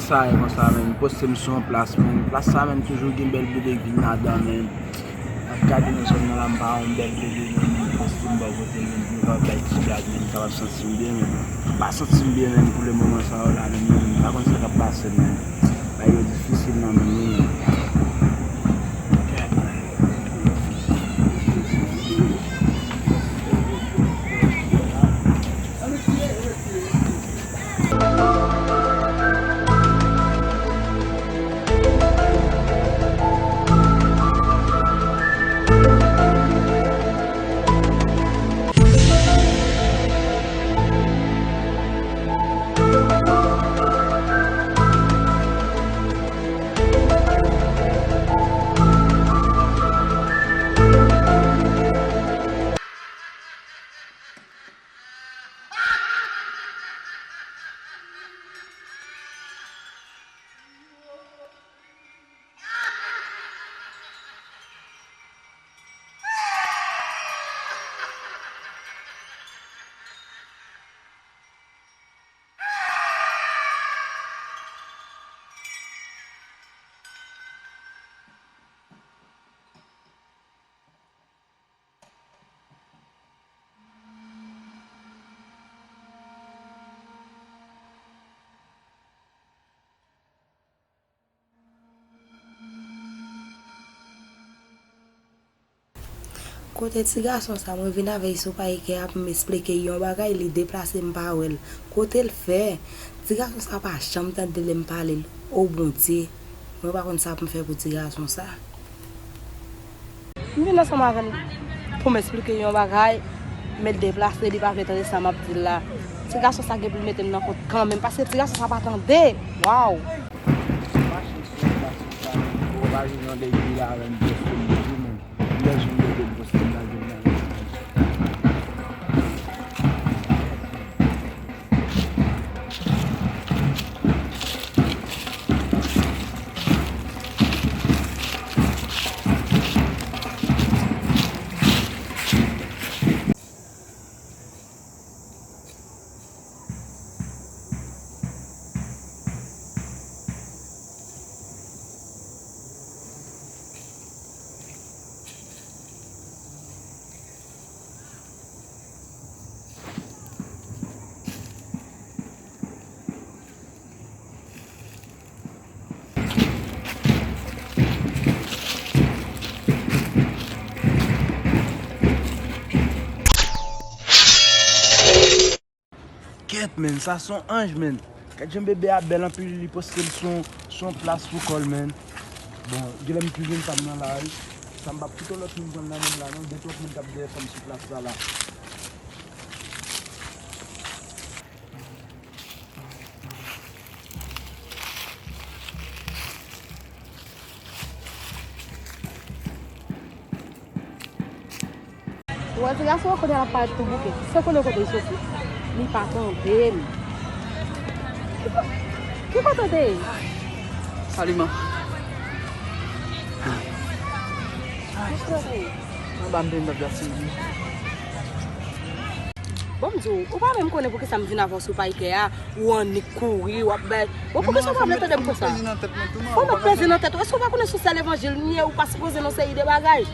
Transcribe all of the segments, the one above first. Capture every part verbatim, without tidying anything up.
Sa e konsa, menn. Poste m sou yon plas, menn. Plas sa, menn, toujou gen bèl bebe k vin ladan, menn. Ap gade nan zòn nan la, m pa wè yon bèl bebe, menn. M poste m bò kote, menn. M ka bay ti blag, menn. M kapab santi m byen, menn. M pa santi m byen, menn, pou le moman sa yo la, menn. M pa konn sa k ap pase, menn. Bagay yo difisil nan men nou, menn. Kote ti gason sa, mwen vin avè l sou payikè a pou m esplike l yon bagay, li deplase, m pa wè l. Kote l fè? Ti gason sa pa janm tande lè m pale l. O Bondye, mwen pa konn sa pou m fè pou ti gason sa. M vin ansanm avè l pou m esplike l yon bagay, men l deplase, li pa vle tande sa m ap di l la. Ti gason sa gen pou l mete m nan kont kanmenm, paske ti gason sa pa tande. Waw! Mache sou yon gason sa, menm. Ou pa jwenn yon legi la, menm, poste m toujou, menm. M bezwen legi m poste m la, gen nan. Kèt, menn, sa se yon anj, menn. Gad jan bebe a bèl anpil, li poste l sou, sou yon plas pou kò l, menn. Bon, genlè m pi jwenn fanm nan la, wi. Sa m p ap kite lòt moun pran l nan men m la, non. Gen twòp moun k ap dèyè fanm sou plas la, la. Ou wè ti gason an konnen l ap parèt tou bouke. Se konnen kote l soti. Li pa tande m. Ki ko-, ki kote w te ye? Salut, man. Anba m te vin ap gate. Bon, m di w, ou pa menm konnen poukisa m vin avè w sou payikè a, ou annik kouri, w ap bay. Bon, poukisa w pa vle tande m konsa? Fò w met plezi nan tèt ou. Èske w pa konnen sou sèl evanjil m ye, ou pa sipoze nan seri de bagay?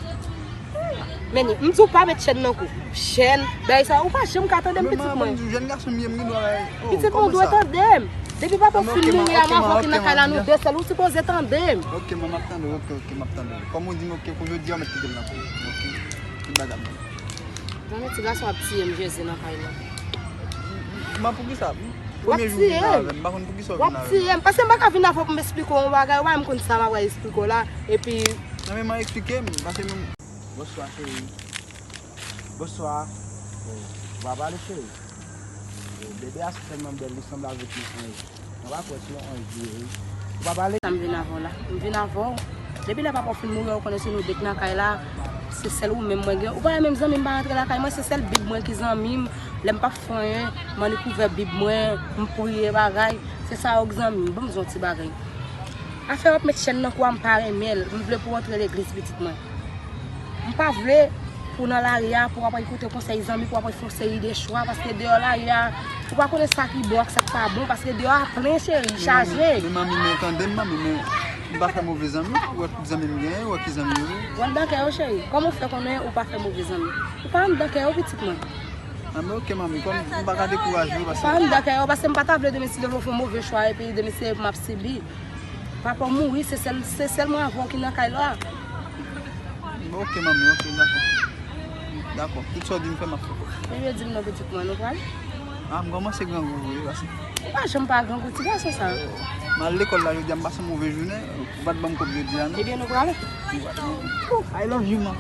Men, m di w pa met chèn nan kou. Chèn, bagay sa, ou pa janm ka tande m, pitit mwen. Pitit mwen, ou dwe tande m. Depi papa w fin mouri a, m avè w ki nan kay la, nou de sèl, ou sipoze tande m. Ok, man, m ap tande w, ok, ok, m ap tande w. Kòm ou di m ok pou jodi a, w mèt kite m nan kay la. Ok, tout bagay. Zanmi, ti gason ap tiye m, Jezi, nan kay la. Man, poukisa? W ap tiye m. M pa konn poukisa w vin avè m. W ap tiye m. Paske m pa ka vin avè w pou m esplike w yon bagay, ou pa menm konn sa m ap esplike w la. Epi. Non, men man, eksplike m, paske menm. Bonswa, cheri. Bonswa. Ou pa pale, cheri? Bebe a se tèlman bèl, li sanble avèk yon anj. Mwen pa kwè se yon anj li ye, wi. Ou pa pale? Sa m vin avè w la. M vin avè w. Depi lè papa w fin mouri, ou konnen se nou de k nan kay la. Se sèl ou menm mwen gen. Ou pa wè menm zanmi m pa rantre lakay mwen, se sèl bib mwen ki zanmi m. Lè m p ap fè anyen, m annik ouvè bib mwen, m priye bagay. Se sa yo k zanmi m. Ban m di w yon ti bagay. Afè w ap met chèn nan kou a, m pa renmen l. M vle pou w antre legliz, pitit mwen. M pa vle pou w nan lari a, pou w ap al koute konsèy zanmi, pou w ap al fè yon seri de chwa, paske deyò lari a, Ou pa konnen sa ki bon ak sa k pa bon, paske deyò a plen, cheri, chaje. Men manmi, men tande m, manmi, men m pa fè move zanmi. Ou wè tout zanmi m genyen, ou wè ki zanmi yo ye. Ou anndan kè yo, cheri. Kòman w fè konnen ou pa fè move zanmi? Ou pa anndan kè yo, pitit mwen. Ah, men oke, manmi, kòm m pa ka dekouraje w, Ou pa paske anndan kè yo, paske m pa ta vle demen si demen w fè yon move chwa, epi demen se pou m ap sibi. Papa w mouri, se sèl, se sèl mwen avè w ki nan kay la. Bon, oke, manmi, oke, dakò. Dakò. Tout sa w di m fè, m ap fè. Ebyen, di m non, pitit mwen, nou prale? Ah, m kòmanse grangou vre, paske Ou pa janm pa grangou, ti gason sa. M al lekòl la jodi a, m pase yon move jounen. Ou pa t ban m kòb jodi a, non? Ebyen, nou prale? I love you, man.